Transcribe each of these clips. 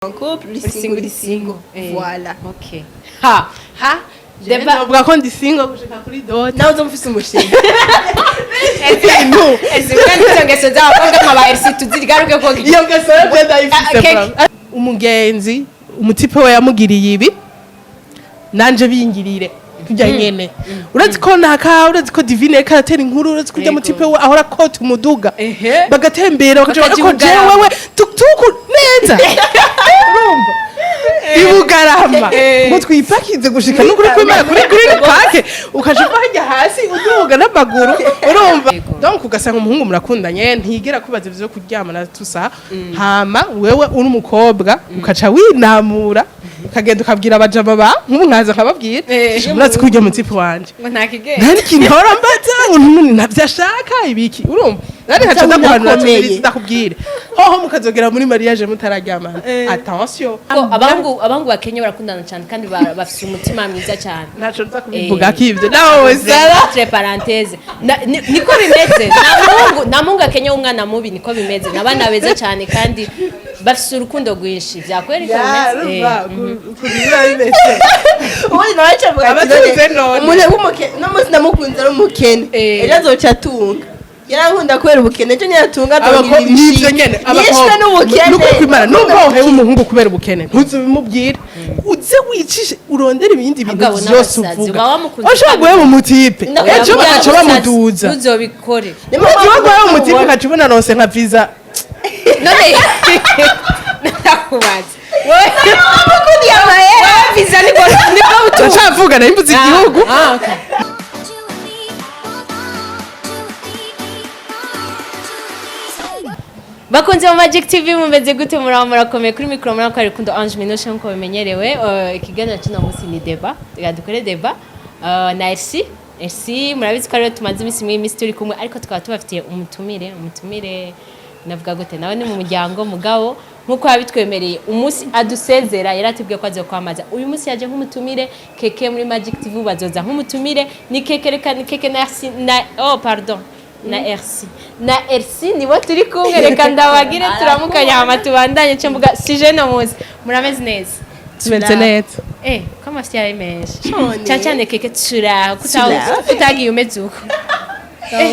En couple, uri single, uri single. Voilà. Okay, ha ha, débat. Navuga ko ndi single gushika kuri dot. Nawe uza mufise umushinga. Ibintu Ese kandi izo ngeso z'abakobwa nka ba RC tuzigaruke ko? Iyo ngeso yo ndayifise. Ah, keke. Bro. Umugenzi, umutipe we yamugiriye ibi, nanje bingirire kurya nyene. Urazi ko naka, urazi ko Divine yariko aratera inkuru, urazi ko urya mutipe we ahora akota umuduga, bagatembera, bakaja bakaja ko i jewe Bugarama. Wewe tukutuku neza, urumva ibugarama ngo twipakize gushika n'ukuri kw'Imana kuri Green Park, ukaja uva hajya hasi uduga n'amaguru, urumva? Donc ugasanga umuhungu murakundanye ntigera kubaza ivyo kuryamana tusa, hama wewe uri umukobwa ukaca winamura, ukagenda ukabwira abajama ba nk'ubu, nkaza nkababwira: "Murazi ko urya mutipe wanje ngo nta kigenda." Nta n'ikintu ahora mbaza, umuntu ntavyo ashaka ibiki, urumva? Nani nkaca ndaguhanura. Unakomeye. Tubiri ndakubwire hoho mukazogera muri mariage mutararyamana, attention. Ko abahungu ba Kenya barakundana cyane kandi bafise umutima mwiza cyane. Ntaco nza kubivuga kivyo nawe Sara. Entre parenthèse, niko bimeze, nta muhungu akenya w'umwana mubi, niko bimeze. N'abana beza cyane kandi bafise urukundo rwinshi, vyakweri ko bimeze. Urumva ukuntu biba bimeze. Ubundi nawe aca avuga ati Abatunze none. Umuntu w'umukene no munsi namukunze ari umukene, ejo azoca atunga. Yarankunda kubera ubukene, ejo niyatunga azongera nivyo ibishike. Nyene. Yishwe n'ubukene. Nukuri kw'Imana, nubwo wohewe umuhungu kubera ubukene, ntuzubimubwire, uze wicishe urondere ibindi bintu Abagabo vyose n'abasazi, uvuga. uba wamukunze. Washobora guheba umutipe, ejo bakaca bamuduza. Ntuzobikore. Niyo Uzi mpamvu waguheba umutipe, ukaca ubona aronse nka visa. None ndakubaza wowe, wamukundiye amahera. Wowe visa niko butunga. Ndacavuga nari igihugu. Ah, okay. You and me, you and me. Bakunze mu Magic TV, mumeze gute? Muraba murakomeye? Kuri mikoro muri ko Rukundo Ange Minushe nkuko bimenyerewe. Ikiganiro cy'uno munsi ni débat. Reka dukore débat na RC. RC murabizi ko ariwe tumaze iminsi muri iminsi turi kumwe, ariko tukaba tubafitiye umutumire. Umutumire navuga gute? Nawe ni mu muryango, mugabo nkuko yabitwemereye umunsi adusezera, yaratubwiye ko aza kwamaza. Uyu munsi yaje nk'umutumire. Keke muri Magic TV bazoza nk'umutumire. Ni Keke, reka ni Keke na RC na, oh pardon, na RC, na RC nibo turi kumwe. Reka ndabagire turamukanya, hama tubandanye. Cyo mvuga sujet no munsi. Murameze neza? Tumeze neza. Ko amafyi ari menshi. None. Cyane cyane Keke, turaho. Turaho. Kutagiye umeze uko.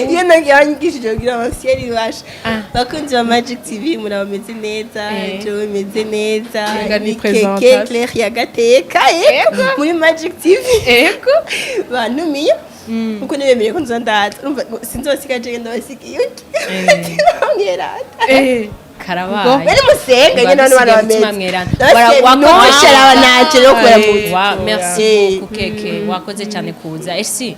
Iyo nagiye wanyigishije kugira amafyeri basha. Ah. Bakunzi ba Magic TV, muraba meze neza? Jewe meze neza. Umenga ni ni Keke presentation. Claire ya Gateka, yego, muri Magic TV. Bantumiye nkuko nibemereye ko nzoza ndaza. Urumva sinzi basigaje, ndabasigiye mweranda. Karabaye. Bari musenga nyine hano bana. Badusigaye umutima bameze mweranda. nosha raba naje rero kubera muzi. Wa merci beaucoup Keke, wakoze cyane kuza. Esi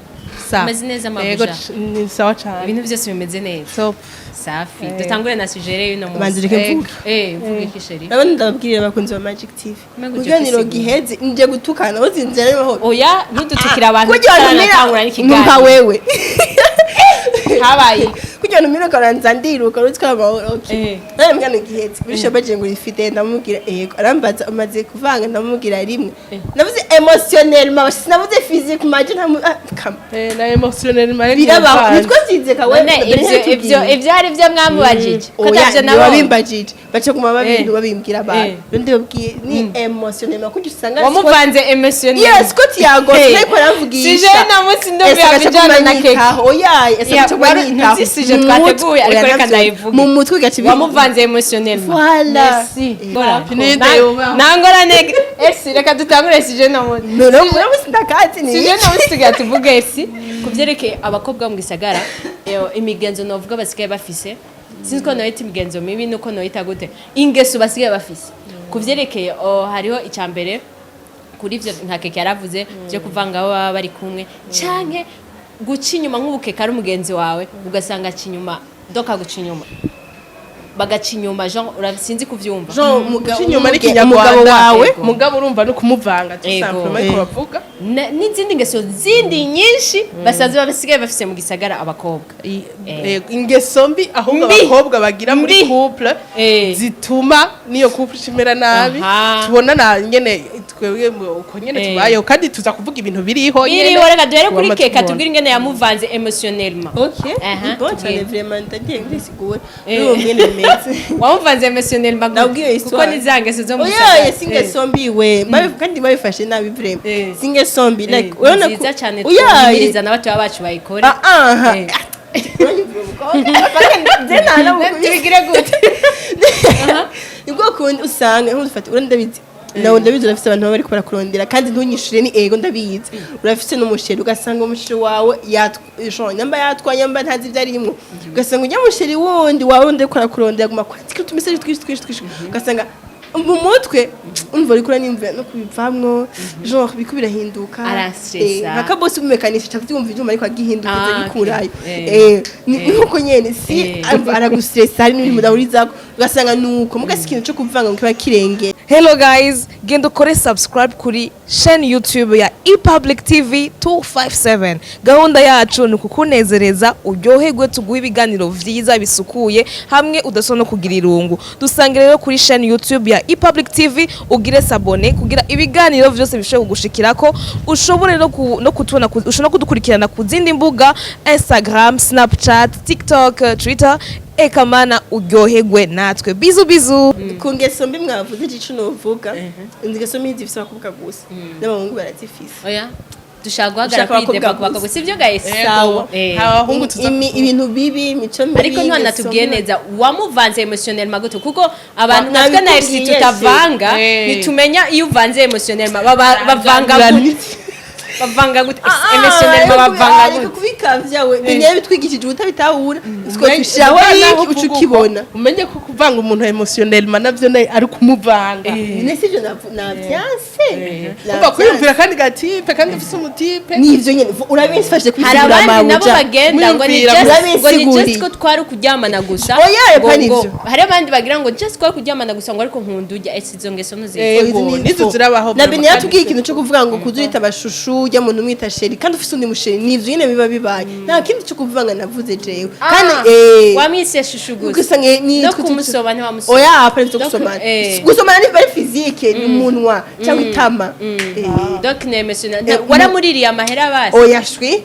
Sa. umeze neza? Yego. Mabuja? Ni sawa cyane. Ibintu byose bimeze neza? Top. Safi. Dutangure na sujet y'uno munsi. Banza ureke mvuge. Mvuge iki, chérie? Ndabona ndababwirira abakunzi ba Magic TV. Umenga mu uje kiganiro kwisigura. giheze nje gutukana uzinze rero. Oya, ntudutukire abantu. Kugira ngo ntumira Tutaranatangura n'ikiganiro. nka wewe. Habaye? Kugira ngo ntumire ukaranza ndiruka urutse amahoro, okay. None mbwana giheze bisho baje ngo ifite, ndamubwira yego, arambaza umaze kuvanga, ndamubwira rimwe. Navuze émotionnellement, sinavuze physiquement, je ntamu ah, come. Na émotionnel mare. Birabaho, nitwo zize kawe. None ivyo ari byo mwamubajije ko Oya, atavyo nabonye? Wabimbajije baca guma babintu babimbwira abantu. Ndi babwiye ni émotionnellement kuko usanga Wamuvanze émotionnel. Yes, ko Tiago ariko aravugisha. Sujet na munsi ndumva Ese agaca bijana na Keke. kumanyitaho, oya, ese Ya, agaca kumanyitaho. ntuzi sujet twateguye, ariko reka ndayivuge. Mu mutwe gaca Wamuvanze émotionnellement. Voilà. Merci. Ninde yubaho? Nangorane. Esi, reka dutangure sujet no munsi. None umunsi ndakazi ni Sujet no munsi tugira tuvuge esi ku byerekeye abakobwa mu gisagara, imigenzo novuga basigaye bafise. Sinzi ko noyita imigenzo mibi nuko noyita gute, ingeso basigaye bafise ku byerekeye, oh, hariho icya mbere kuri ivyo nka Keke yaravuze byo kuvanga abo baba bari kumwe canke guca inyuma. Nk'ubukeke ari umugenzi wawe, ugasanga aca inyuma, doka guca inyuma, bagaca inyuma, genre sinzi kuvyumva. Jean Guca inyuma umugabo n'ikinyarwanda wawe. Mugabo urumva no kumuvanga tout Ego. simplement, ariko bavuga. N'izindi ngeso zindi nyinshi basanzwe basigaye bafise mu gisagara abakobwa. Ingeso mbi ahubwo Mbi. abakobwa bagira muri Mbi. couple zituma niyo couple imera nabi. Tubona na nyene twebwe uko nyene tubayeho, kandi tuza kuvuga ibintu biriho nyene. Biriho. Reka duhere kuri Tugomba Keka, tubona. tubwire ingene yamuvanze émotionnellement. Ok. Aha, Ni bon cyane. Tubwire. Vraiment ndagiye ndisigura. Urumva ingene bimeze. Wamuvanze émotionnellement gute? Ndabwiye Kuko histoire. ni za ngeso zo mu Oya, gisagara. si ingeso mbi we. Kandi babifashe nabi vraiment. Si ingeso mbi, like Urabona nziza cyane, Oya, twumviriza n'abatoya bacu bayikore. Ah ah. Tubigire gute? Nibwo kundi usanga nk'udufata, ura ndabizi nawe, ndabizi urafise abantu baba bariko barakurondera, kandi ntunyishure, ni ego ndabizi, urafise n'umuchéri, ugasanga umuchéri wawe nyamba yatwa, nyamba ntazi ibyo arimwo, ugasanga ujya muchéri wundi wawe wundi ariko arakurondera, aguma kwandikira utumessage twinshi twinshi twinshi, ugasanga mu mutwe umva uriko uraniyumvira no kubivamwo, genre biriko birahinduka. Aranstressa. Nka kabosi w'umumekanisha aca kuvyumva ivyuma ariko agihindukiza gikurayo. Ni nkuko nyene si aragustressa, hari n'ibintu mudahurizako, ugasanga nuko mugasi ikintu co kuvanga ngo kiba kirengera. Hello guys, genda ukore subscribe kuri chaîne YouTube ya ePublic TV 257. Gahunda yacu ni ukukunezereza, uryoherwe, tuguhe ibiganiro vyiza bisukuye hamwe udasona no kugira irungu. Dusange rero kuri chaîne YouTube ya ePublic TV, ugire s'abonner kugira ibiganiro vyose bishobore kugushikirako, ushobore no kutubona, ushobora no kudukurikirana ku zindi mbuga: Instagram, Snapchat, TikTok, Twitter, eka mana uryoherwe natwe. Bisous bisous. Ku ngeso mbi mwavuze, ico novuga, ingeso mbi zifise abakobwa gusa, n'abahungu barazifise. Oya, dushaka guhagarara Dushaka kuri débat ku abakobwa bakobwa, gusa. sibyo guys? Sawa. Abahungu tuza Ibintu bibi, imico mibi, Ariko ingeso ntiwanatubwiye mbi. neza wamuvanze émotionnellement gute, kuko abantu natwe na Nabikubwiye. Elsie tutavanga, ntitumenya iyo uvanze émotionnellement bavanga gute, bavanga gute émotionnellement, bavanga Ariko gute? kubikavya we binyeye bitwigishije utabitahura, twe tushiraho Naho iki uca uvuga uko, ukibona. Umenye ko kuvanga umuntu émotionnellement navyo ari kumuvanga. None sivyo navyanse. Umva, kwiyumvira kandi gatype, kandi ufise umutype. Nivyo nyene urabimfashije Hari kubisigura. abandi nabo Mabuja. bagenda ngo ni Mwiyumvira, just ngo ni just murabisiguriye. ko twari kuryamana gusa. Oya, ngo epa nivyo. Hari abandi bagira ngo just twari kuryamana gusa, ngo ariko nkunda ujya ese izo ngeso ntuzizi. Ego, Izi ni nizo info. zirabaho Na vraiment, Beni kandi yatubwiye ikintu cyo kuvuga ngo kuzurita abachouchou, ujya muntu umwita chéri kandi ufise undi muchéri, nivyo nyene biba bibaye, nta kindi cyo kuvanga navuze jewe kandi Wamwise chouchou gusa? Ugasanga ni No kumusoma ntiwamusoma? Oya, apana ivyo Donc, gusomana. Gusomana ni very physique, ni umunwa cyangwa itama. Donc ni émotionnel. Waramuririye amahera basi? Oya shwi.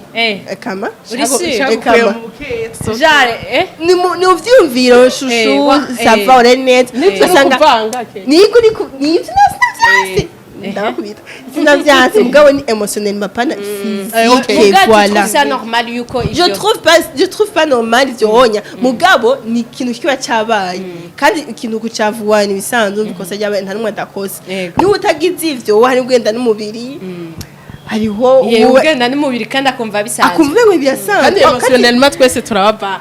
Kama. Uri sûr? Shaka Kama. kureba mu buketso. Genre Ni ni uvyiyumviro chouchou. Ça va, uri neza. Nivyo no Ugasanga kuvanga ke. niko niko nivyo navyanse, ndabakubita, sinavyanse, mugabo ni émotionnellement, pana physique. Muga tu Voilà. trouves ça normal yuko Je ivyo trouve pas, je trouve pas normal ivyo wonya, mugabo ni ikintu kiba cabaye, kandi ikintu kucavuwa ni ibisanzwe, ikosa ryabaye, nta numwe adakosa. Niba utagize ivyo, hari ugenda n'umubiri, hariho Ye, ugenda n'umubiri kandi akumva bisanzwe. Akumva ngo birasanzwe. Kandi émotionnellement twese turabava.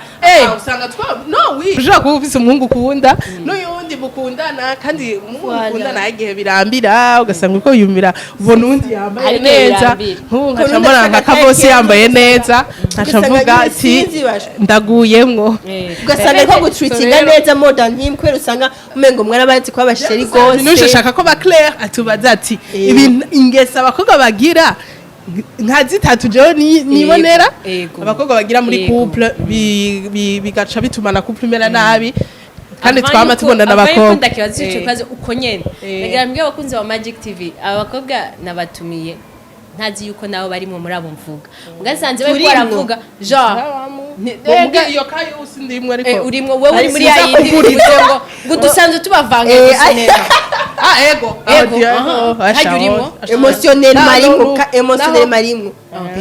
Usanga twa no oui, ushobora kuba ufise umuhungu ukunda n'uyundi mukundana, kandi umuhungu Voilà. mukundana igihe birambira, ugasanga uko yumvira ubona uwundi yambaye Hari igihe neza. birambira. Nk'ubu nkaca Ukuntu mbona nka udashaka kabosi keke, yambaye neza, nkaca ugasanga mvuga nyine ati sinzi basha. ndaguyemwo. Ugasanga ariko gutreatinga neza more than him, kubera usanga umengo mwarabazi kuba abachéri gose. Minushe ashaka ko ba Claire atubaza ati ibintu ingeso abakobwa bagira nka zitatu jewe nibonera abakobwa bagira muri couple bigaca bituma na couple imera nabi, kandi twama tubona n'abakobwa. Ndakibazo ico kibazo uko nyene. Ndagira mbwe abakunzi ba Magic TV, abakobwa nabatumiye, ntazi yuko nabo barimo muri abo mvuga, mugasanze bari Turimwo. baravuga genre Muga iyo kayusi ndimwe ariko urimwo wewe, uri muri Sinza ya yindi kuguriza. uvuze ngo dusanzwe tubavanga gusa. Ah, ego. Ego, Ah, aha. asha, Harya urimo? asha. Émotionnel Naho marimwo naho- émotionnel marimwo,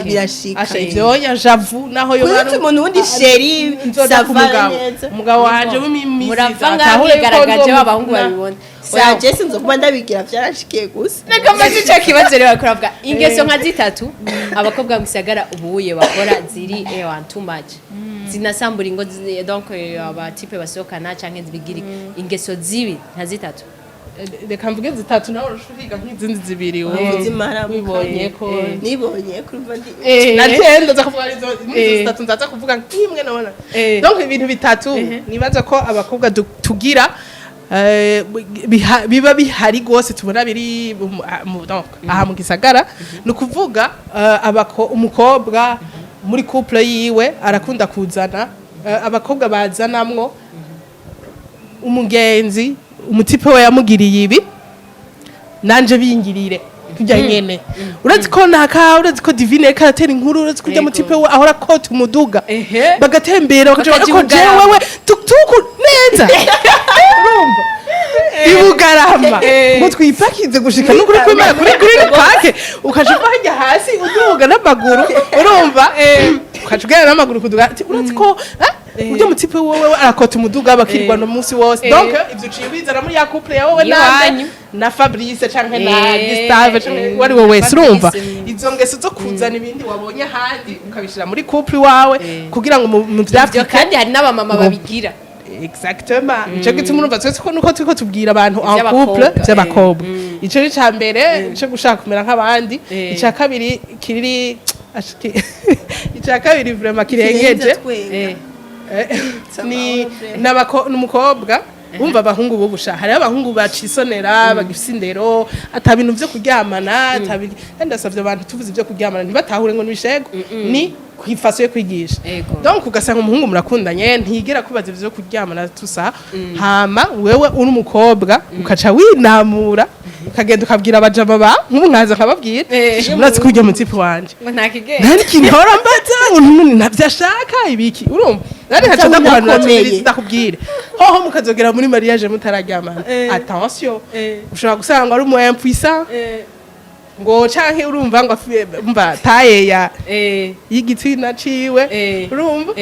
birashika. Asha, ivyo ya j'avoue, naho yo Kuretse umuntu wundi chéri nzoja ku ça va mugabo, neza. umugabo wanje w'imisi Murava ngaho mwigaragaje, w'abahungu babibona. Oya, je sinzo kuba ndabigira, vyarashikiye gusa. Reka mbaze ico kibazo rero, bakora ingeso nka zitatu abakobwa mu gisagara ubuye bakora ziri ewa too much, zinasambura ingo, donc abatype basohokana canke zibigira ingeso zibi nka zitatu. Reka mvuge zitatu, nawe urusha nk'izindi zibiri wowe Uzimara wibonye ko nibonye kurumva ndi naje ndaza kuvuga izo muri izo zitatu, nzaza kuvuga nk'imwe nabona. Donc ibintu bitatu nibaza ko abakobwa tugira. Biba bihari gose, tubona biri donc, aha mu gisagara, ni ukuvuga umukobwa muri couple yiwe arakunda kuzana abakobwa bazanamwo umugenzi, umu type we yamugiriye ibi, nanje bingirire kurya nyene. Urazi ko naka, urazi ko Divine yariko aratera inkuru, urazi ko urya Yego. mu type we ahora akota umuduga, bagatembera, bakaja Bakaja ko i Bugarama. jewe we tuktuku neza, urumva, ibugarama ngo twipakize gushika n'ukuri kw'Imana kuri Green Park, ukaja uva hajya hasi uduga n'amaguru, urumva, ukaja ugenda n'amaguru kuduga, ati urazi ko urya mu type wewe arakota umuduga, bakirwana umunsi wose. Donc ivyo uciye ubizana muri ya couple ya wowe nande? Iwanyu. Na Fabrice canke na Gustave canke wari we wese, urumva, Fabrice. Izo ngeso zo kuzana ibindi wabonye ahandi ukabishira muri couple iwawe kugira ngo mu Ivyo vyafrike. Kandi hari n'abamama babigira. Exactement, ico gituma urumva twese ko nuko turiko tubwira abantu en Ivy'abakobwa, couple vy'abakobwa. Ico ni ca mbere co gushaka kumera nk'abandi. Ica kabiri kiri ica kabiri vraiment kirengeje ni n'umukobwa wumva abahungu bubusha. Hariho abahungu bacisonera, bagifise indero, ata bintu vyo kuryamana, kandi ndasavye abantu, tuvuze ivyo kuryamana ntibatahure ngo nibishego, ni kw'ifaso yo kwigisha. Donc ugasanga umuhungu murakundanye ntigera kubaza ivyo kuryamana tusa, hama wewe uri umukobwa ukaca winamura, ukagenda ukabwira abajama ba nk'ubu, nkaza nkababwira: "Murazi ko urya mu type wanje Ngo nta kigenda." Nta n'ikintu ahora mbaza, ngo ntavyo ashaka ibiki, urumva? Nari nkaca ndaguhanura. Unakomeye. Tubiri ndakubwire hoho mukazogera muri mariage mutararyamana, attention, ushobora gusanga ari umu impuissant ngo canke urumva ngo umva taye ya y'igitsina ciwe, urumva?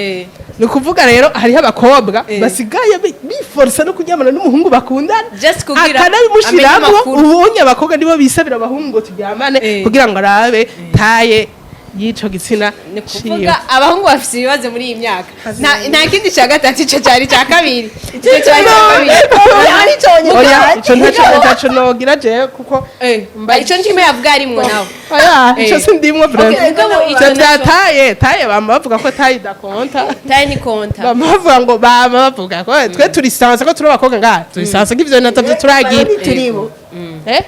Ni ukuvuga rero hariho abakobwa basigaye biforsa no kuryamana n'umuhungu bakundana, Just kugira akanabimushiramwo. amenye amakuru. Ubunye abakobwa nibo bisabira abahungu ngo turyamane kugira ngo arabe taille y'ico gitsina Ni ciwe. kuvuga abahungu bafise ibibazo muri iyi myaka. Nta kindi cya gatatu, ico cyari cya kabiri, ico cyari cya kabiri. Oya, ico ntaco nogira jewe kuko Ico nicyo yavuga arimwo nawe. Oya, ico sindimwo vraiment. Okay, mugabo ico Ivyo vya naco- taille bama bavuga ko taille idakonta. Taille ni konta. Bama bavuga ngo, bama bavuga ko twe turi sanse, ko turi abakobwa ngaha turi sanse, ko ivyo natavyo turagira. Turibo. Eh.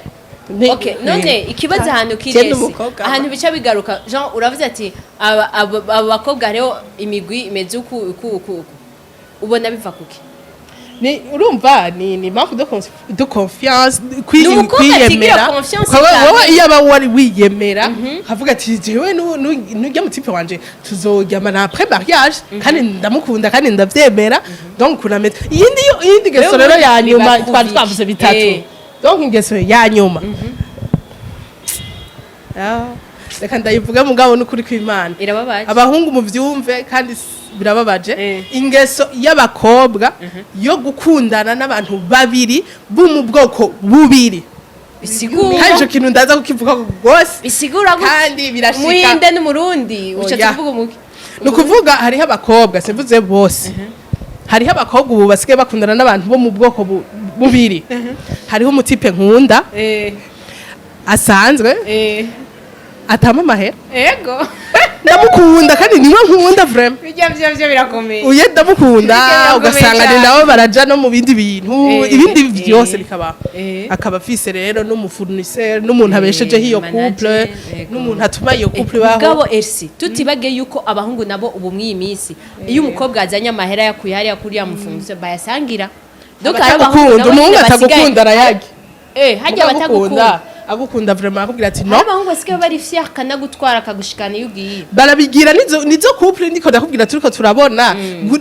Okay, none ikibazo ahantu Genda kiresi umukobwa. Ahantu bica bigaruka, Jean, uravuze ati aba bakobwa hariho imigwi imeze uku uku uku uku, ubona biva kuki? Ni urumva ni manque de confiance, Ni umukobwa atigira kwiyemera. confiance Wowe cyane. iyo aba wari wiyemera ukavuga ati jewe nujya mu type wanje tuzoryamana après mariage, kandi ndamukunda kandi ndavyemera, donc unameze iyindi yo iyindi ngeso Rero rero ya biba nyuma kubi. twari twavuze bitatu. Donc ingeso ya nyuma, reka ndayivuge, mugabo n'ukuri kw'Imana Irababaje. abahungu muvyumve kandi birababaje. Ingeso y'abakobwa yo gukundana n'abantu babiri bo mu bwoko bubiri. Bisigura Kandi ico kintu ndaza kukivuga rwose. Bisigura gute? Kandi birashika. Umuhinde n'Umurundi uca Oya. tuvuga umuki? Ni ukuvuga hariho abakobwa, simvuze bose, hariho abakobwa ubu basigaye bakundana n'abantu bo mu bwoko bubiri. Hariho umu type nkunda asanzwe atama amahera, ndamukunda kandi niwe nkunda vraiment. Bijya byo birakomeye. Uye ndamukunda. Birakomeye Ugasanga ni cyane. nabo baraja no mu bindi bintu, ibindi byose bikabaho. Akaba afise rero n'umu fournisseur, n'umuntu abeshejeho iyo manager, couple, n'umuntu atuma iyo couple ibaho. Mugabo Elsie, tutibage yuko abahungu nabo ubu mw'iyi minsi iyo umukobwa azanye amahera yakuye hariya kuri ya mufunguzo bayasangira. Donc hari abahungu Atagukunda, nabo umuhungu nyene basigaye- atagukunda arayarya. Hajya agukunda, batagukunda. Agukunda vraiment akubwira ati no. Hari abahungu basigaye bari fier, akanagutwara akagushikana iyo ugiye. Barabigira nizo couple ndiko ndakubwira turiko turabona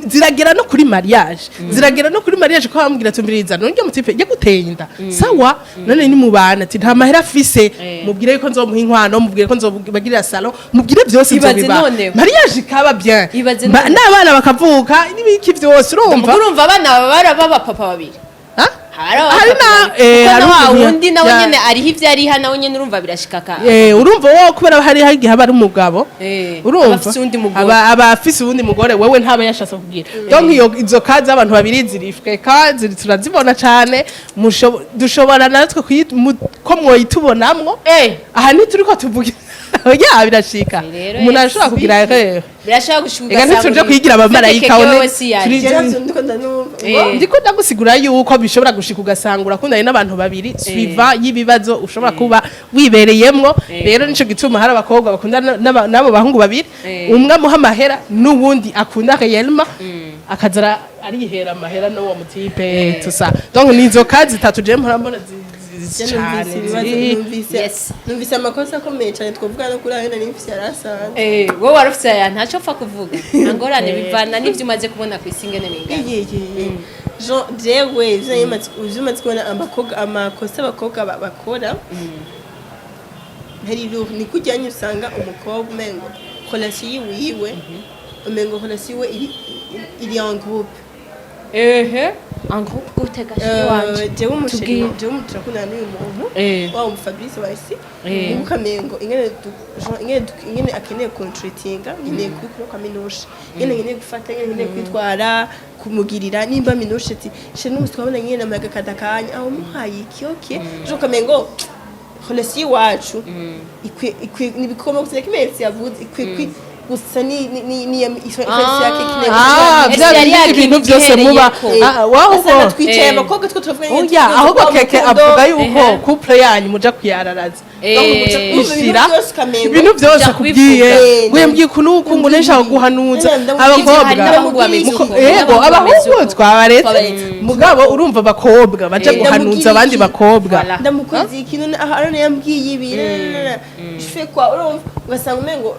ziragera no kuri mariage, ziragera no kuri mariage, ko bamubwira tumviriza none mu type yaguteye inda, sawa, none ni mubana, ati nta mahera afise, mubwire yuko nzomuha inkwano, mubwire ko nzobagirira salon, mubwire byose Ibaze nzobiba noneho. mariage ikaba bien. Ibaze noneho. N'abana bakavuka n'ibiki byose, urumva? Urumva abana baba baba papa babiri. Ha? Hari Hari na kuko hari na wa ukuntu wundi nawe nyene ariho ivyo ariha, nawe nyene urumva birashikaka. Urumva wowe kubera hari igihe aba ari umugabo, urumva, aba afise uwundi mugore. Aba afise uwundi mugore, wewe ntaba yashatse kubwira. Donc iyo izo kazi z'abantu babiri zirifweka ziri turazibona cane, dushobora natwe ko mwoyitubonamwo. Aha ntituriko tuvuga Oya, birashika. Rero Umuntu arashobora kugira erreur. Birashobora gushuka. Ega ntituje kwigira abamarayika, one Je navyo ndiko ndanumva. Ndiko ndagusigura yuko bishobora gushika ugasanga urakundanye n'abantu babiri suivant y'ibibazo ushobora kuba wibereyemwo. Rero nico gituma hari abakobwa bakundana n'abo bahungu babiri, umwe amuha amahera n'uwundi akunda réellement, akaza arihera amahera n'uwo mu type, tout ça. Donc nizo cas zitatu je mpora mbona Je cane numvise ibibazo, numvise numvise amakosa akomeye cyane twavuga no kuri ayo nari mfise yari asanzwe. Wowe wari ufise aya, ntacyo upfa kuvuga, nta ngorane, bivana n'ibyo umaze kubona ku isi ingene bingana. Iye. Jean, jewe ivyo maze kubona, abakobwa, amakosa abakobwa bakora hari ni kujyanye usanga umukobwa umengo relation yiwe, umengo relation yiwe iri en groupe. Ehe, en groupe gute, gashiri wanje? Jewe umu chéri, Tubwire. jewe turakundana n'uyu muntu wa umu Fabrice wa isi, ukamengo ingene genre ingene akeneye kuntreatinga, nkeneye kubikora kwa Minushe, ingene nkeneye gufata, ingene nkeneye kwitwara kumugirira. Nimba Minushe ati: "Chéri, n'umunsi twabona nyene amayaga kada kanya aho muhaye iki?" Okay, genre ukamengo relation iwacu ikwe nibikoma gusa kimeretse yavuze ikwe gusa ni relation yake kineye. Ah, Ese bya yari bindi yakintu ibintu byose muba gihereyeko. Ah, waho Ugasanga twicaye abakobwa two turavuga nyene Oya, ahubwo keke avuga yuko couple yanyu muja kuyararaza. Eh. Donc muja kwishira Ibintu byose ukamengo ibintu byose Muja akubwiye, kubivuga. wembwiye uku n'uku, ngo nshaka guhanuza Hari abakobwa. n'abahungu bameze uko. Yego, N'abahungu bameze abahungu uko. twabaretse. Twabaretse. Mugabo urumva abakobwa baja guhanuza abandi Ndamubwira iki? bakobwa. Voilà. Ndamukoze iki none? Aha arone yambwiye ibi, je fais quoi? Urumva ugasanga umengo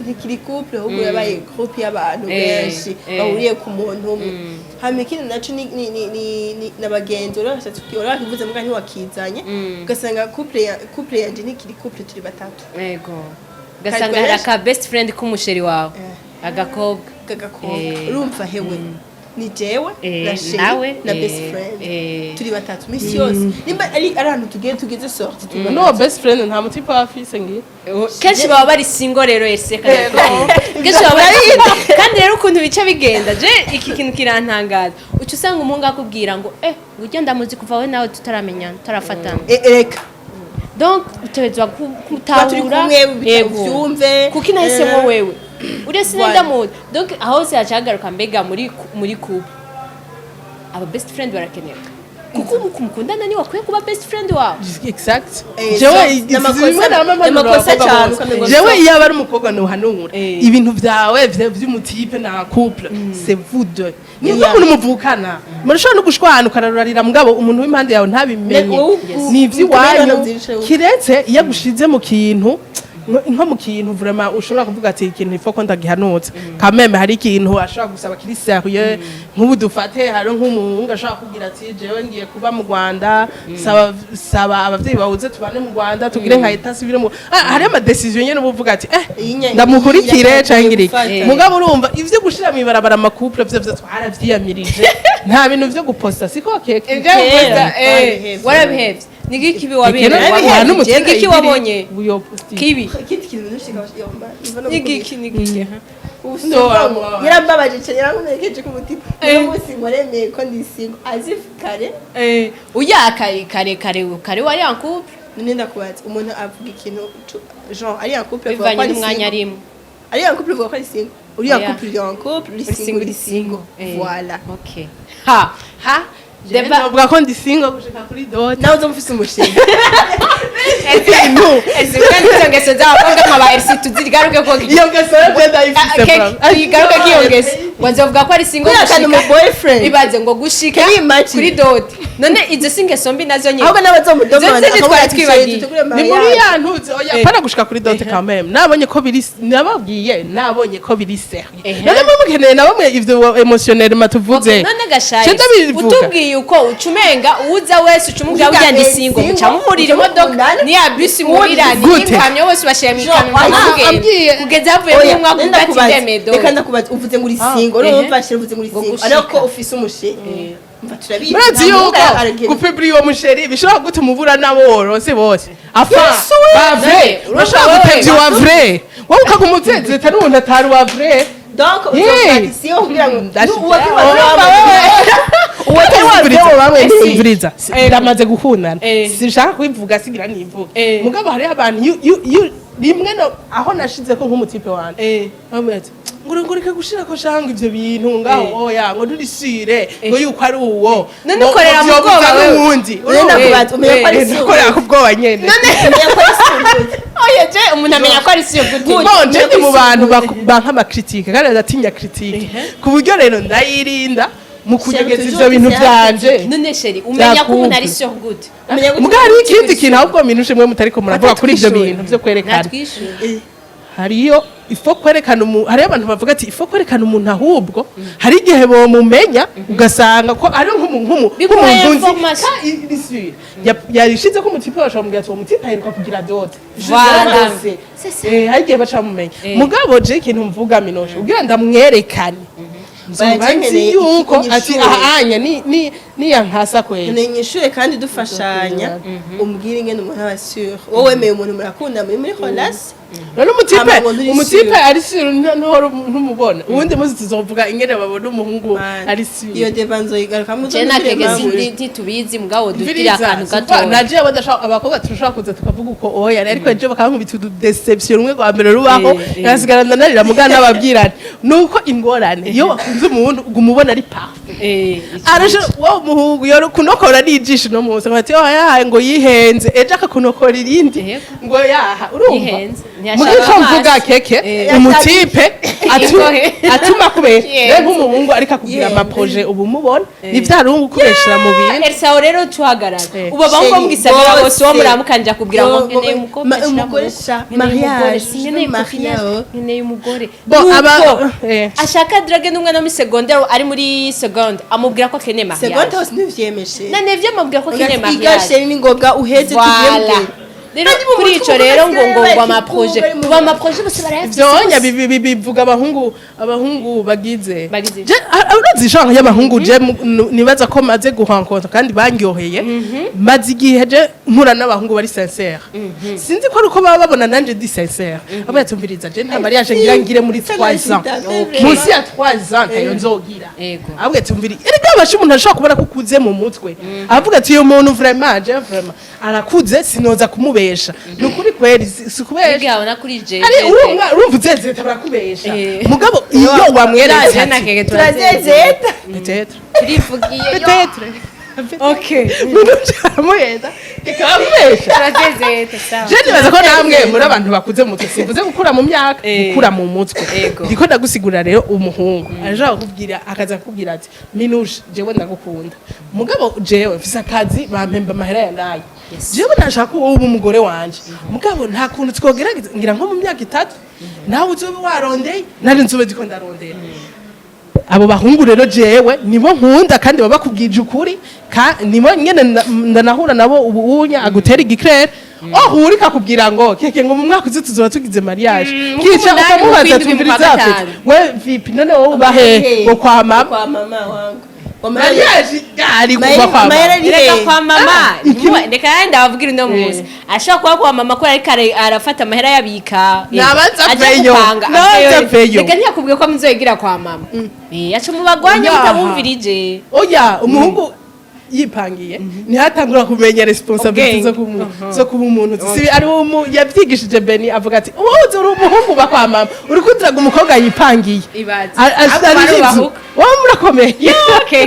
ntikiri couple, ahubwo yabaye groupe y'abantu benshi bahuriye ku muntu umwe. Hama ikindi naco ni n'abagenzi. Urabashatse, urakivuze muga ntiwakizanye, ugasanga couple yanje ntikiri couple, turi batatu. Yego, ugasanga hari aka best friend k'umu chéri wawe, agakobwa. K'agakobwa. Urumva hewe, ni jewe na chéri nawe, na best friend, turi batatu misi yose. Nimba ari ahantu tugiye, tugize sortie, turi batatu. N'uwo best friend nta mu type aba afise ngiye. Kenshi baba bari single rero, ese kenshi baba bari single. Kandi rero ukuntu bica bigenda, je iki kintu kirantangaza, uca usanga umuhungu akubwira ngo ngo ujya ndamuzi kuva we nawe tutaramenyana, tutarafatana. Reka. Donc utegerezwa Tuba turi gutahura. kumwe. Yego. Uvyumve. Kuko inahisemo wewe uriya Voilà. sinendamuzi. Donc aho hose haca hagaruka, mbega muri couple aba best friend barakenewe? Kuko mukundana niwe akwiye kuba best friend wawe. Exact. Jewe zimwe na mama n'amakosa cyane, ukamengo Jewe iyo aba ari umukobwa ntuhanura Eh. ibintu vyawe vy'umu type na couple, c'est vous deux. Ni Yeah. nk'umuntu muvukana, murashobora no gushwana ukararurarira, mugabo umuntu w'impande yawe ntabimenye. Ni ivy'iwanyu. Kiretse iyo agushize mu kintu, nko mu kintu vraiment ushobora kuvuga ati ikintu ifo ko ndagihanutse quand même. Hari ikintu ashobora gusaba kiri sérieux, nk'ubu dufate hari nk'umuhungu ashobora kugira ati: "Jewe ngiye kuba mu Rwanda, saba abavyeyi bawuze tubane mu Rwanda, tugire nka état civil mu." Ah, hari ama décision nyene uba uvuga ati ndamukurikire canke ngiriki. Gufata. Mugabo urumva ivyo gushira mw'ibarabara ama couple vyo twaravyiyamirije, nta bintu vyo guposta, siko keke? Ibyo guposta, Warabihevye. warabihevye. Ni iki kibi wabonye? Nta n'umutima. Ni iki wabonye kibi? Ikindi kintu nushika yomba. Ni iki, ni iki? Yarambabaje cyane, yarankomerekeje ku mutima. Uno munsi nkoremeye ko ndi single as if kare. Uya kare kare kare kare wari en couple. None ndakubaza, umuntu avuga ikintu genre ari en couple avuga ko Bivanye ari n'umwanya single. arimo. Ari en couple uvuga ko ari single, uri en Oya. couple uri en couple, uri single uri single. Voilà. Okay, ha ha, débat. Navuga ko ndi single gushika kuri dot. Nawe uza mufise umushinga. Ese kandi izo ngeso z'abakobwa nka ba RC tuzigaruke ko? Iyo ngeso yo ndayifise bro. Tuyigaruke ko iyo ngeso ngo nzovuga ko ari single Kwihakana umu gushika boyfriend. ibaze ngo gushika Can you imagine? kuri dot. None izo si ingeso mbi nazo nyine? Ahubwo n'abazomudomanda. Izo zindi twari twibagiye. Ni muri ya ntuzi, oya, pana gushika kuri dot quand même. Nabonye ko biri, nababwiye, nabonye ko biri sérieux. None mwe mukeneye na bamwe ivyo émotionnellement tuvuze. None gashaye, Je ndabivuga. utubwiye uko ucumenga uza wese ucumubwira Uvuga, burya ndi single, single, muca muhurira imodoka mukundana. niya bisi murirani Gute? n'ikamyo, bose bashyira mu ikamyo Ambwiye. kugeza havuyemo umwe avuga ati ndemeye dot. Reka ndakubaza, uvuze ngo uri single, urumva chéri, uvuze ngo uri Ngo single gushika. ariko ufise umu chéri, umva, turabizi. Murazi Nta muhungu yuko aragenda. gupibira uwo mu chéri bishobora gutuma ubura n'aborose bose afa ba vrai. None, Urashobora urumva gutevya wewe, uwa vrai, wowe ukaguma uzezeta n'umuntu atari uwa vrai. Donc uzovuga ati siyo kugira ngo Ndashitse. uwo Urumva wewe. Uwo atari wa bamwe. Umviriza, ndamaze gukundana, sinshaka kubivuga, sigira nivuga, mugabo hariho abantu rimwe no aho nashize ko nk'umu type wanje bamubwira ati ngo reka gushira ko shanga ivyo bintu ngaho, oya, ngo nturisire ngo yuko ari uwo. None ngo ukorera mu vyobuza bwoba wewe. n'uwundi. None ndakubaza, umenya ko ari Eh, sûr? Nakorera ku bwoba nyene. Umenya ko ari sûr? Oya, je umuntu amenya ko ari sûr gute? Bon, je ndi mu bantu banka ama critiques kandi ndatinya critique, ku buryo rero ndayirinda mu kunyegeza ivyo bintu vyanje. None chéri, umenya ko umuntu ari sûr gute? Umenya gute? Mugabo hariho ikindi kintu ahubwo minushe mwe mutariko muravuga kuri ivyo bintu vyo kwerekana. Natwishyure. Hariyo ifo kwerekana umuntu, hariyo abantu bavuga ati ifo kwerekana umuntu, ahubwo hari igihe bomumenya ugasanga ko ari Biguha nk'umuntu nzi information. ka iri yarishize ko umu type bashobora kumubwira ati uwo mu type aheruka kugira dot. Voilà. C'est ça. Eh, hari igihe baca bamumenya. Mugabo je ikintu mvuga, Minoshe, kugira ndamwerekane, nzoba nzi Bakeneye yuko ati inyishure. aha anya ni niyankasa kwera. Nkeneye inyishure kandi dufashanya, umbwire ingene umuntu aba sûr. Wowe wemeye umuntu, murakunda, muri relation. None umu type Hama ngo nturi umu type sûr. ari sûr, ntuhora ntumubona. Ubundi muzi tuzovuga ingene babona umuhungu ari sûr. Iyo débat nzoyigarukamo. Je na kege sindi ntitubizi, mugabo dutira akantu gatoya. Naje badashaka abakobwa turashobora kuza tukavuga uko oya, ariko ejo bakankubita udu déception rumwe rwa mbere rubaho, ngasigara ndanarira. Mugana n'ababwirane nuko ingorane iyo wakunze umuntu uguma ubona ari parfait. Arashe wowe umuhungu yoro kunokora n'ijisho no munsi ngo ati oya, ngo yihenze, ejo akakunokora irindi ngo yaha, urumva? Yihenze. Muri Ntiyashaka ico mvuga, amaso. keke umu type Ingohe. atuma kubesha Yihenze. rero nk'umuhungu ariko akubwira ama projets, ubu mubona ni vya rungu kubeshera mu bintu. Elsa, aho rero tuhagarara. Ubu abahungu bo mu gisagara Bose. bose uwo muramukanja kubwira ngo Yo, nkeneye umukobwa ma- ashira mu umugore rugo. sha, Nkeneye umugore, mariage, sinkeneye mariage. copinage, nkeneye umugore. Bo, Nuko aba ashaka drague n'umwana wo muri secondaire, ari muri seconde, amubwira ko akeneye Seconde mariage. hose ntivyemeshe. Na nevyo amubwira ko akeneye Iga mariage. chéri, ni ngombwa uheze tugiye. Voilà. Rero Kandi mu kuri mutwe ico rero ngo ama projets, bari mu- ubu ama projets bose barayafise. Vyonya bose. bivuga abahungu bagize Bagize. Je urazi genre y'abahungu je nibaza ko maze guhankonta kandi banyoheye, maze igihe je mpura n'abahungu bari sincère. Sinzi ko ari uko baba babona nanje ndi sincère. Abo yatumviriza, je nta mariage ngira ngire muri 3 ans, munsi ya 3 ans ntayo nzogira. Ahubwo tumviri, erega abasha umuntu ashobora kubona ko ukuze mu mutwe, avuga ati uyu muntu vraiment, je vraiment arakuze, sinoza kumubesha. Ni ukuri kweri, si kubesha. Biga abona kuri je. Ari urumva uzezeta, barakubesha. Mugabo iyo wamweretse Je na ati, keke turazezeta. Turazezeta. Peut-être. Turivugiye yo. Peut-être. Okay. Muntu cyamuheza kikababesha. Turazezeta, sawa. Je nibaza ko namwe muri abantu bakuze mu mutwe, simvuze gukura mu myaka, gukura mu mutwe. Ndiko ndagusigurira rero, umuhungu ashaka kukubwira, akaza kukubwira ati Minushe, jewe ndagukunda, mugabo jewe mfise akazi bampemba amahera ya nayo, jewe nashaka ko wowe uba umugore wanje, mugabo nta kuntu twogerageza ngira nko mu myaka 3 nawe uzobe warondeye, nari nzobe ndiko ndarondera. Abo bahungu rero jewe nibo nkunda kandi baba bakubwije ukuri, nibo nyene ndanahura nabo ubu unya agutera igikirere oh uri kakubwira ngo keke, ngo mu mwaka uzi tuzoba tugize mariage, kica mu kw'umunani, mu ukamubaza kw'indwi, mu tumviriza kwa afite gatanu. we vipi, none wowe uba he? Ngo kwa mama. Kwa mama wangu. Mariage ari kuva kwa mama. Mahera ari Reka hehe? kwa mama. Iki- Reka yandi ndababwira, uno munsi ashobora kuba kwa mama ko ariko arafata amahera yabika. Nabanza Aja aveyo. gupanga, Nabanza aveyo. aveyo. Reka ntiyakubwiye ko muzoyigira kwa mama. Aca mubagwanye Yaha. mutabumvirije. Oya, umuhungu yipangiye ntihatangura kumenya responsabilité Ubwenge. zo kuba umuntu. Si ari umu yavyigishije Beni, avuga ati wowe uri umuhungu uba kwa mama, uri kudiraga umukobwa yipangiye. Ibaze. Ari Ahubwo inzu. barubahuka. Wowe murakomeye. Okay.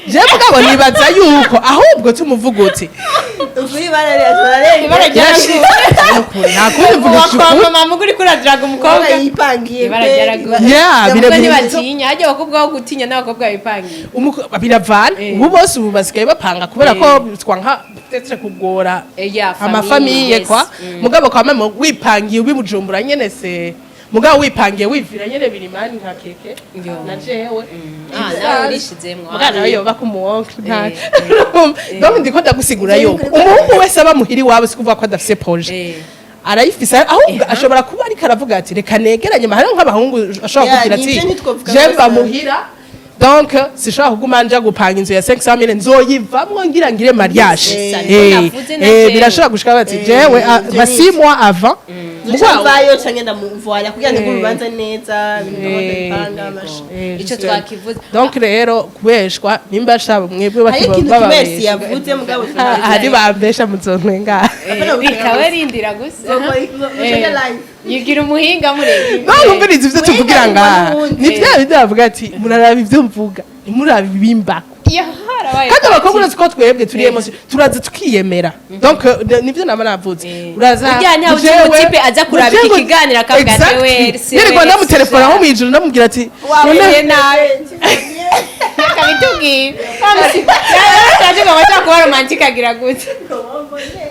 Je mugabo nibaza yuko ahubwo tumuvuga uti Ukuri bararenga. Ibara ryaraguye. Nta kundi, Uba mvuga kwa ukuri. mama mugo uriko uradiraga umukobwa. Yipangiye. Ibara ryaraguye. Yeah, Ubwo ntibatinya hajya abakobwa bo gutinya n'abakobwa bipangiye. Biravana. Ubu bose ubu basigaye bapanga kubera ko twanka peut-être kugora Ya, famille, ama familles yes. kwa. Mugabo kwa mama wipangiye ubibujumbura nyene se, mugabo wipangiye wivira nyene birimani nka keke Yo. na jewe. Ah, nawe urishizemwo. Mugabo nawe yoba ku muwonke nta. Donc ndiko ndagusigura yuko umuhungu wese aba muhiri iwabo si kuvuga ko adafise projet. Arayifise, ahubwo ashobora kuba ariko aravuga ati reka negeranye amahera, nk'abahungu ashobora Yeah, kugira ati nivyo ntitwovuga je bose. mba muhira, donc sishobora kuguma nja gupanga inzu ya 500,000, nzoyivamwo ngira ngire mariage. Niko navuze na jewe. Birashobora gushika bati jewe ivyo ba ni 6 mois avant. Nzoca Mugabo- mvayo canke ndamuvwara kugira ngo urubanza neza, ibintu gahunda bipanga amasha. Ico Justement. twakivuze. Donc rero kubeshwa, nimba ashaka mwebwe Hari ikintu bababesha. kimwe Elsie yavuze, mugabo Hari bambesha muzontwenga. Bikaba rindira gusa. Live. Yigira umuhinga murebe. None ivyo tuvugira ngaha n'ubundi. ni vya bindi bavuga ati muraraba ivyo mvuga, ntimuraba ibimbako. Harabaye. Kandi abakobwa, urazi ko twebwe turi émotion, turaza tukiyemera. Donc nivyo nama navuze, uraza Burya ntawe uzi jewe- umutipe aza kuraba iki jewe- kiganiro akavuga ati, Exactly. "We, Elsie, Nirirwa we, ndamutelefona Elsie." nko mw'ijoro, ndamubwira ati Wahuye nabi, akabitubwira yaje ngo abashaka kuba romantique agira gute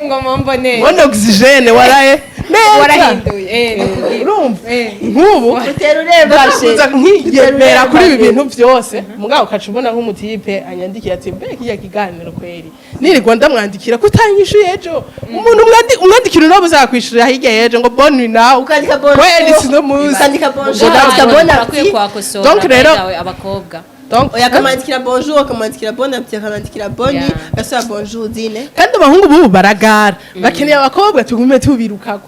ngo mumbone. Mbona oxygène waraye neza. Warahinduye, ni ukubwira. Urumva nk'ubu Utera ureba. ndakuza nkiyemera kuri ibi bintu byose, mugabo ukaca ubona nk'umutipe anyandikiye ati mbe kiriya kiganiro kweri, nirirwa ndamwandikira ko utanyishuye ejo. Umuntu umwandikira unoba uzakwishurira hirya y'ejo ngo bonne nuit nawe. Ukandika bonjour. Kweri sino muzi. Ukandika bonjour. Ngo Ukandika bon Turakwiye appétit. kuhakosora. Donc rero- by the way, abakobwa. Donc Oya, akamwandikira bonjour, akamwandikira bon appétit, akamwandikira bonne nuit, agasubira bonjour dine. Kandi abahungu bubu baragara, bakeneye abakobwa tugume tubirukako.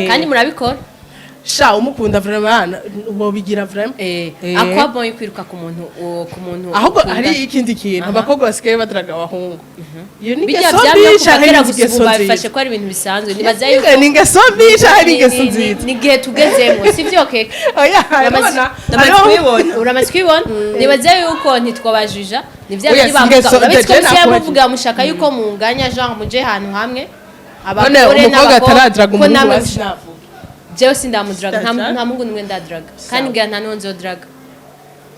Kandi murabikora. Sha, umukunda vraiment wobigira vraiment. Akwa bon yo kwiruka ku muntu ku muntu Ahubwo ukunda. hari ikindi kintu, abakobwa basigaye badaraga abahungu, iyo ni Bijya ingeso byamye mbi kuva canke kera, ni gusa ingeso ubu babifashe nziza? ko ari ibintu bisanzwe. Nibaza yuko Ni ingeso mbi canke ni ingeso nziza? Ni igihe tugezemo, sivyo keke? Oya, Uramaze- Ndamaze kubibona. Uramaze kubibona. Nibaza yuko ntitwabajija, ni bya Oya, bindi si bavuga. ingeso, Urabizi ko je bisigaye nakubajije. muvuga mushaka yuko munganya, genre muje ahantu hamwe, None abagore umukobwa n'abakobwa, ataradraga ko umuhungu namwe basi navuga. Jewe sindamudraga, Ndadraga? nta muhungu n'umwe ndadraga, kandi ngira nta n'uwo nzodraga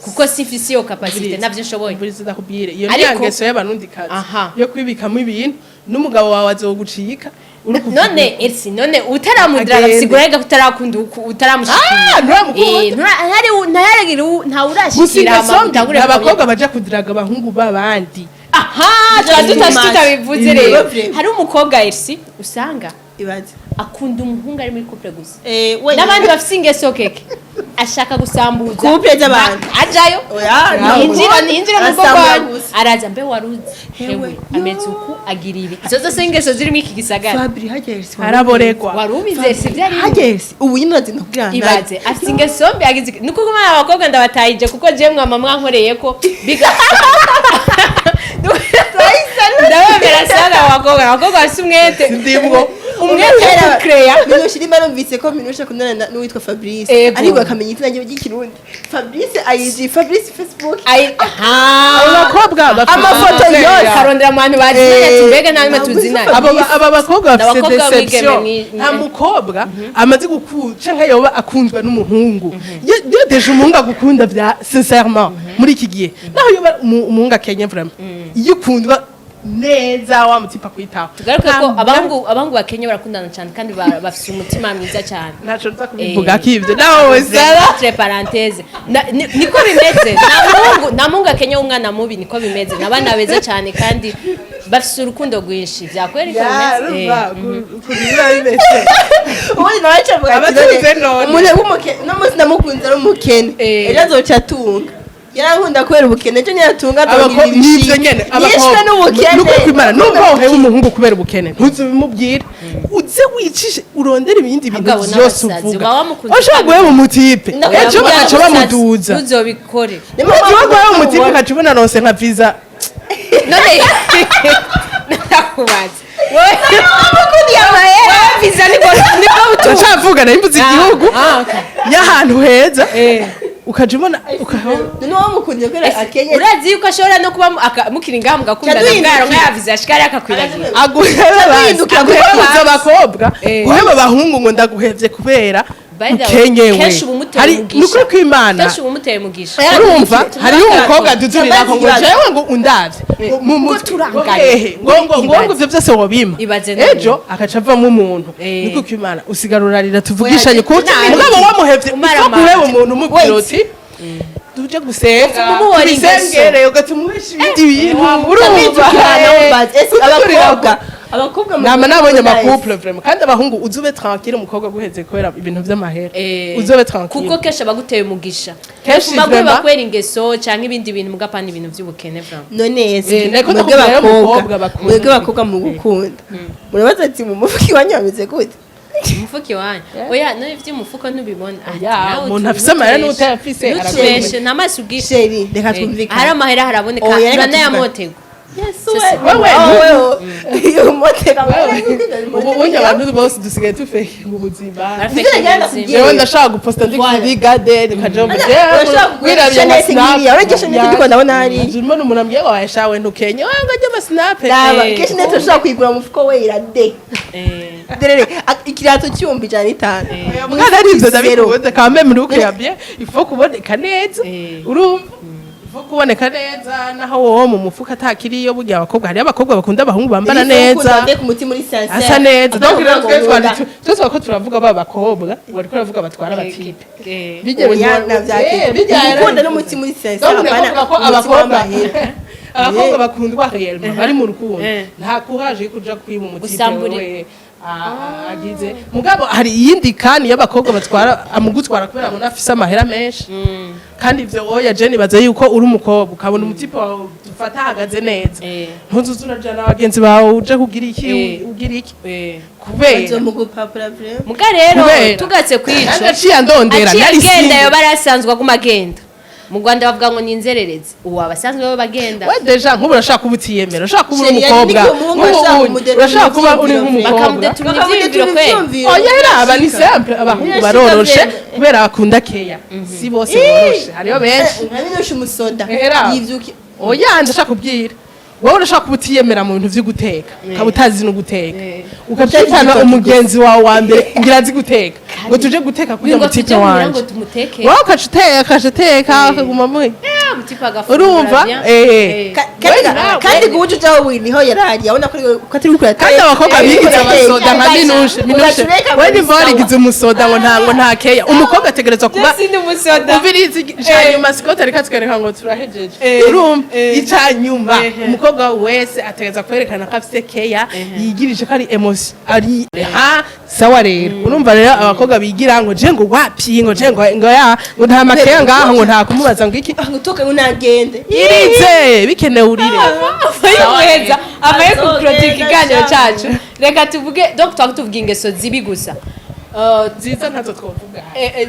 kuko sifise iyo capacité, navyo nshoboye. Mburiza ndakubwire, iyo ni Ariko- ya ngeso y'abarundikazi yo kwibikamo ibintu, n'umugabo wawe azogucika uri kuvuga. None Elsie, none utaramudraga, Agende. bisigura rega utarakunda utaramushikira. Ah, nturamukunda. Ntaragira ntawe Gusa urashikira ingeso hama mbi utangure ni abakobwa baja kudiraga abahungu b'abandi. Aha tuba Too much. tutabivuze rero. Vraiment. Hari umukobwa Elsie usanga Ibaze. akunda umuhungu ari muri couple gusa. Wenyine. N'abandi bafise ingeso keke ashaka gusambuza. Couple z'abantu. Ajayo. Oya, ntabwo. Yinjira mu rugo Arasambura rwanyu. gusa. Araza, mbe waruzi Hewe. hewe ameze uku, agira ibi, izo zose ingeso ziri muri iki gisagara. Fabri hageze. Araboregwa. Wari ubizi si byari? Hageze. Ubu nyine urazinda kugira ngo Ibaze afite ingeso mbi agize nuko kumana abakobwa ndabatayije, kuko jewe mwama mwankoreye ko biga ndabemera sana. Abakobwa bafite umwete, Ndimwo. Umwete wo kucreya. Minushe rimwe numvise ko Minushe akundana n'uwitwa Fabrice. Ego. Ariko akamenya izina rye ry'ikirundi. Fabrice ayizi Fabrice Facebook. Abo bakobwa bafite Amafoto yose. Karondera mu bantu bazinanye ati mbega nta n'umwe Ntabwo uzi tuzinanye. Aba bakobwa bafite Abakobwa b'abigeme déception. Nta mukobwa amaze gukunda canke yoba akunzwe n'umuhungu. Iyo déjà umuhungu agukunda vya sincèrement muri iki gihe, naho yoba umuhungu akenye, vraiment iyo ukundwa neza wa mutipa kwitaho. Tugaruke ko abahungu ba Kenya barakundana cyane kandi bafise umutima mwiza cyane. Ntaco nza kubivuga kivyo nawe Sara. Entre parenthèse, niko bimeze, nta muhungu akenya w'umwana mubi, niko bimeze. Ni abana beza cyane kandi bafise urukundo rwinshi, byakwereka Ya, bimeze. urumva ukuntu biba bimeze. Ubundi nawe acavuga ati Abatunze none none. umuntu w'umukene no munsi namukunze ari umukene, ejo azoca atunga. Yarankunda kubera ubukene, ejo niyatunga azongera Nivyo nyene. Yishwe n'ubukene. Nukuri kw'Imana, nubwo woheba umuhungu kubera ubukene, ntuzubimubwire, uze wicishe urondere ibindi bintu Abagabo vyose n'abasazi, uvuga. uba wamukunze. Washobora guheba umutipe, ejo bakaca bamuduza. Ntuzobikore. Uzi guheba umutipe ukaca ubona aronse nka visa. None ndakubaza wowe visa niko butunga. Ndacavuga narimbuze igihugu Ah, okay. y'ahantu heza, ukaca ubona None wamukunze kubera akenye. Urazi yuko ashobora no kuba mukiri ngaha mugakundana, Cyaduhindukiye. bwaro nka ya visa ashikari akakwibagira. Aguheba Cyaduhinduka. guhebuza abakobwa, guheba abahungu ngo ndaguhevye kubera By the way, ukenyewe. kenshi uba umuteye Hari umugisha. nukuri kw'Imana. Kenshi uba umuteye umugisha. Urumva hariyo umukobwa duturirako ngo Ibaze. jewe ngo undavye ngo mu mutwe turanganye. hehe ngo ivyo vyose wobima. Ibaze none. Ejo akaca avamo umuntu. Niko kw'Imana, usigara urarira, tuvugishanye ku Nabi. mugabo wamuhevye. Umara Upfa guheba amande. umuntu umubwira uti tuje gusenga, Umuhora ingeso. tubisengere, ugatuma uhisha ibindi bintu, urumva. Ese abakobwa Nama nabonye amacouple vraiment, kandi abahungu uzube tranquille, umukobwa aguheze kubera ibintu vy'amahera, uzobe tranquille. Kuko kenshi abaguteye umugisha Kenshi maguhe vraiment. bakwera ingeso cyangwa ibindi bintu, mugapana ibintu by'ubukene vraiment. None ese Nako mwebwe ndakubwira rero abakobwa umukobwa bakunda. mwebwe abakobwa mu gukunda murabaza ati mu mufuka iwanyu hameze gute? Umufuko iwanyu? Oya, none ivy'umufuko ntubibona? Ati, Oya, nawe umuntu afise amahera n'utayafise ntutubeshe, nta maso ubwishe. Chéri, reka twumvikane. Hari amahera haraboneka. Oya, reka Uranayamotegwa. Yesu. Wewe, wewe umotega. Ubu unye abantu bose dusigaye tufeke mu buzima. Barafeke Ivyo ubuzima. Jewe ndashaka guposta ndi kuri garden kaja mu Urashaka kugura chaînette nk'iriya, urarya chaînette ndiko ndabona hariya. Mbona umuntu ambwiye ngo wayashawe ntukenye wewe ngo ajye ama snap. Raba, kenshi nete ushobora kuyigura mu mufuko we irade. Derere ikirato c'105,000. Mwana, ari ivyo Zero. ndabikunda quand même look ya bien, il faut kuboneka neza. Urumva, il faut kuboneka neza naho wowe mu mufuka atakiriyo. Burya abakobwa, hariyo abakobwa bakunda abahungu bambara neza, ku mutima uri sincère. Asa neza. Donc rero Ngo twe twari nkunda. twese ko turavuga ba bakobwa, wariko uravuga batwara abatipe bijya. Oya, navyakira. Gukunda n'umutima uri sincère, Donc apana ndavuga ko umutima abakobwa w'amahera. abakobwa bakundwa réellement bari mu rukundo, nta courage yo kuja kwiba umutipe. Gusambura. Wewe agize mugabo hari iyindi kani y'abakobwa batwara amugutwara kubera abona afise amahera menshi. Kandi ivyo oya, je nibaza yuko uri umukobwa ukabona umutipe wawe dufata ahagaze neza, ntuzuza urajana bagenzi bawe uje kugira iki, ugira iki kubera Bazomugupapura vraiment. Muga rero Kubera. tugatse kwico Kandi aciye andondera aciye nari agenda, single. yoba yarasanzwe aguma agenda. Mu Rwanda bavuga ngo ni inzererezi, ubu abasanzwe bo bagenda. We déjà nk'ubu urashaka kuba utiyemera, urashaka kuba uri Chéri, umukobwa ni umuhungu nk'ubu ashaka unye, kumudetura urashaka kuba uri ivyiyumviro. nk'umukobwa. Bakamudetura ivyiyumviro kweli. Oya, raba, ni simple, abahungu Birashika baroroshe vyene. kubera bakunda keya. Si bose boroshe, hariyo benshi. Nka Minushe umusoda Era. yivyuki. Oya, ndashaka kubwira wowe, urashaka kuba utiyemera mu bintu vyo guteka, ukaba utazi no guteka, ukacitana umugenzi wawe wa mbere ngira azi guteka ngo tuje guteka kugira ngo ngo tipe tujye muhira wanje ngo tumuteke. Wowe ukaca uteka, ukaca uteka, akaguma muhe. Mutipe agafungura Urumva? bien. Kandi guhuja ujaho buri niho yarari abona ko atari gukora. Kandi abakobwa bigize abasoda nka Minushe. Minushe, we nimba warigize umusoda ngo ntabwo nta keya, umukobwa ategerezwa kuba Sindi umusoda. Umviriza, icanyuma Scott ariko atwereka ngo turahejeje. Urumva, icanyuma umukobwa wese ategereza kwerekana ko afise keya, yigirije ko ari émotion ari ha sawa. Rero urumva rero abakobwa bigira ngo je ngo wapi, ngo je ngo ya ngo nta makeya ngaho, ngo nta kumubaza ngo iki. Ngo tuke ngo nagende. Irize bikenewe urire. Abaye abaye kukurota ikiganiro Azogenda. cyacu, reka tuvuge, donc twaba tuvuga ingeso zibi gusa. Nziza ntazo twovuga.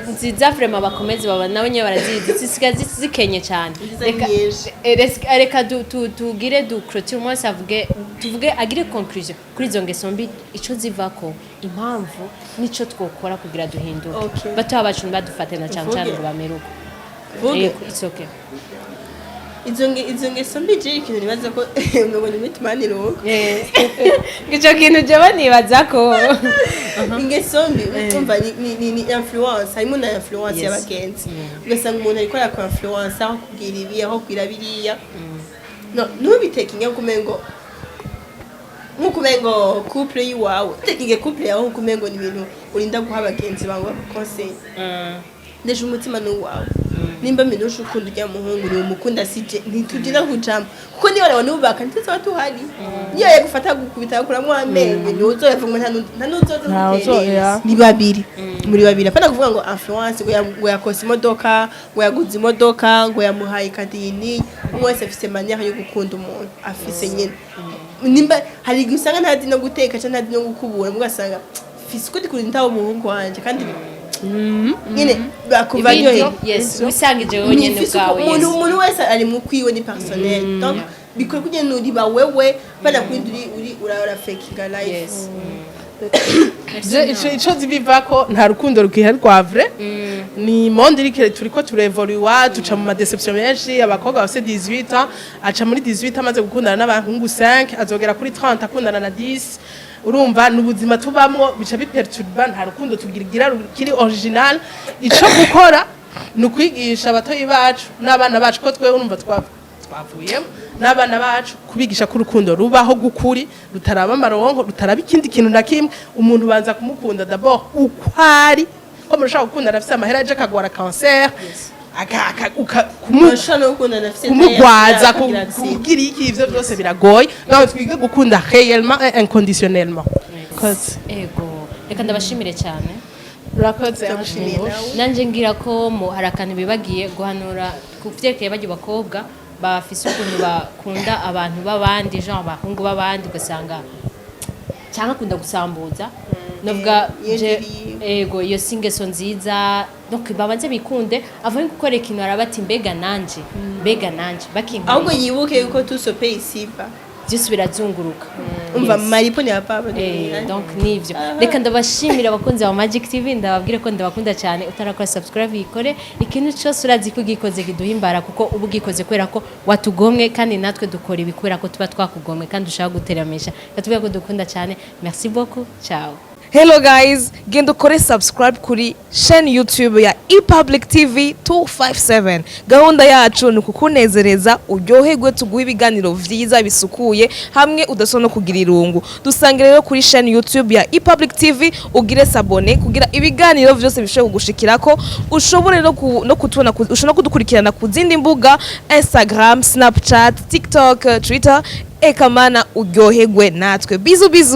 Nziza vraiment bakomeze baba nabo nyine barazizi, zisigaye zikenye cyane. Nziza Reka nyinshi. Reka tugire du clôture, umwe wese avuge, tuvuge agire conclusion kuri izo ngeso mbi, ico zivako, impamvu n'ico twokora kugira duhinduke. Okay. Batoya bacu ntibadufate na cyane cyane Tuvuge. ngo bamere uko. Vuge. Yego, it's okay. Izo ngeso mbi, je ikintu nibaza ko ngo ni mitima nironka. Ico kintu jewe nibaza ko Ingeso mbi, urumva, ni influence, harimo na influence y'abagenzi. Ugasanga umuntu ariko arakora influence, aho kubwira ibi, aho kubwira biriya. No ntubitekinge nkuko nkuko umengo couple yiwawe, tekinge couple yawe nkuko umengo ni ibintu urinda guha abagenzi bawe bagukonseyi. Ndeje umutima ni uwawe. Nimba Minushe ukunda ujya muhungu, ni umukunda, sije ntitugira kujamo, kuko niba nawe nubaka ntituzaba tuhari. Niyo yagufata gukubita gukuramo amenyo, ntuzoyavuga nta n'uzoza Ntawe guterera. uzoya. Ni babiri muri babiri, apana kuvuga ngo influence, ngo yakose imodoka, ngo yaguze imodoka, ngo yamuhaye ikadini. Umwe wese afise manière yo gukunda umuntu afise nyine. Nimba hari igihe usanga ntazi no guteka cyangwa ntazi no gukubura, ugasanga fise ukundi kurinda umuhungu wanje, kandi nyine bakumva Ibindi, aryohewe. Yes, wisangije wowe nyene Nifise uko ubwawe. umuntu umuntu wese ari mu kwiwe, ni personnel. Donc bikora kugenda uriba wewe bana kuri uri ura fakinga life. Je ico zibivako, nta rukundo rukihari rwa vrai. Ni monde iriko turiko turevoluwa, tuca mu ma déception menshi. Abakobwa bafise 18 ans, aca muri 18 amaze gukundana n'abahungu 5, azogera kuri 30 akundana na 10. Urumva, ni ubuzima tubamwo, bica biperturba, nta rukundo tugira rukiri original. Ico gukora ni ukwigisha abatoyi bacu n'abana bacu ko twewe urumva twavuyemo n'abana bacu, kubigisha ko urukundo rubaho gukuri, rutaraba amaronko, rutaraba ikindi kintu na kimwe. Umuntu banza kumukunda d'abord uko ari, ko murashaka gukundana afise amahera, aje akagwara cancer, Urashobora no gukundana afise kumugwaza, akagira accident. kugira iki, ivyo byose biragoye. Donc twige gukunda réellement et inconditionnellement. Koze. Ego, reka ndabashimire cyane. Urakoze. Ndagushimiye nawe. Nanje ngira ko hari akantu bibagiye guhanura ku vyerekeye barya bakobwa bafise ukuntu bakunda abantu b'abandi, genre abahungu b'abandi, ugasanga Cyangwa akunda gusambuza, novuga Iyo je ego, iyo si ingeso nziza. Donc babanze bikunde avant yo gukora ikintu, araba ati: "Mbega nanje, mbega nanje bakinkoreye?" Ahubwo yibuke yuko tout se paie ici-bas. Byose birazunguruka. Umva. Yes. Malipo ni papa. Donc nivyo, reka ndabashimira abakunzi ba Magic TV, ndababwire ko ndabakunda cyane. Utarakora subscribe, yikore. Ikintu cyose urazi ko ugikoze kiduhimbara, kuko uba ugikoze kubera ko watugomwe, kandi natwe dukora ibi kubera ko tuba twakugomwe kandi ushaka guteramisha. Katubwira ko dukunda cyane. Merci beaucoup, ciao. Hello guys, genda ukore subscribe kuri chaîne YouTube ya ePublic TV 257. Gahunda yacu ni ukukunezereza, uryoherwe, tuguhe ibiganiro vyiza bisukuye hamwe udashobora no kugira irungu. Dusange rero kuri chaîne YouTube ya ePublic TV, ugire s'abonner kugira ibiganiro vyose bishobore kugushikirako, ushobore no kutubona, ushobora no kudukurikirana ku zindi mbuga: Instagram, Snapchat, TikTok, Twitter. Eka mana, uryoherwe natwe. Bisous bisous.